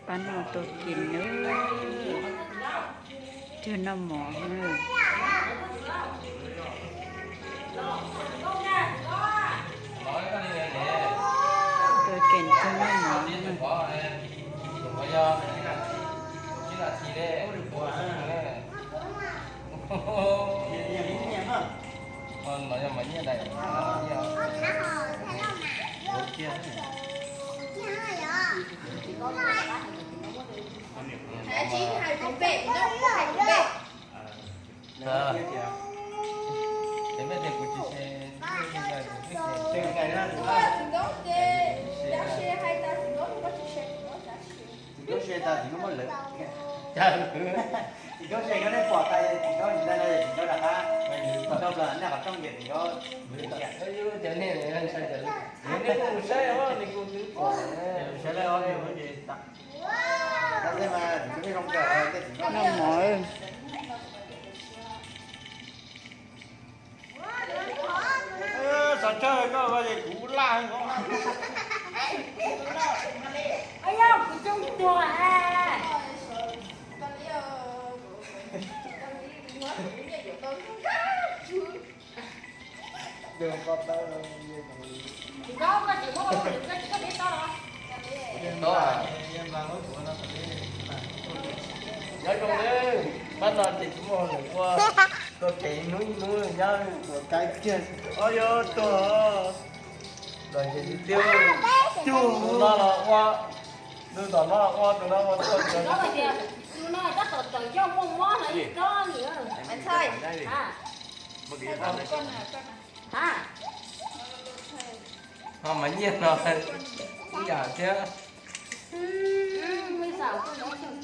Pab no tua kem na, cog noj mov na. Tua kem cog noj mov na. Tsis tub se tas tsis muaj lawm. Tsis tub se nyob nej pom tas tsis tub ntsis ntag no tsis tub rov qab. Tsis tub los nej qhov rooj ces tsis tub. Cov nej ntshai cov nej kuj mus saib os, nej kuj twb pom. Saib lawm os, tab sis mas tsis tub nej zoo kawg tej tsis tub. Noj mov. Xav tshawj koj ces kuv laj heev. Nyob zoo nawb, pab no ces tsis muaj hauj lwm ua, tua kev ib hnub ib hnub nyob. Ua kab kiag, o yog tuag, los ces tiag, tus no los ua, tus tom no los ua, tus no ua tuag. Tus no tab tom tawm yoj muaj mob no ib tsob nim. Ho mas nyiaj no ib yam thiab.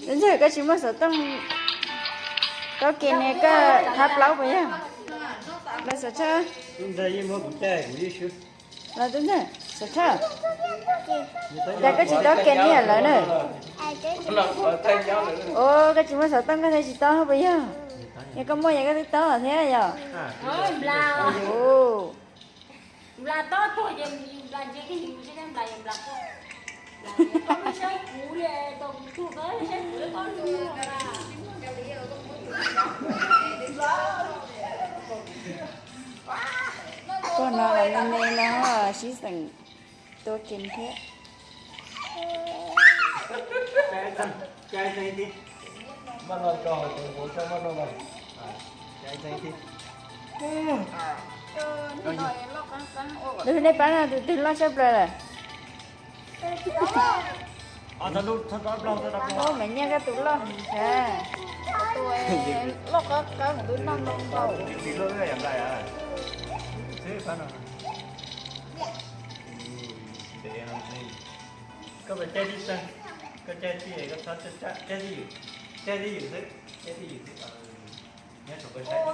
Ntxawg, koj tsis muaj xov tooj, koj kem ne koj thab plaub puas yog? Los xav tshawj. Los tub ntxawg, xav tshawj. Cas koj tsis tau kem li lawv na? Ua koj tsis muaj xov tooj koj thiaj tsis tau puas yog? Yog koj muaj yog koj twb tau thiab yog? Pog no los me me no sib xeem tua kem thiab. Tus nej pab no tus twg loj tshaj plaws lawm? Ub, mas nyiaj koj tus loj heev. Koj caij tib tag, koj caij tib, koj txhob caij tib ywm, caij tib ywm xwb, caij tib ywm xwb. Nyob tsum koj saib.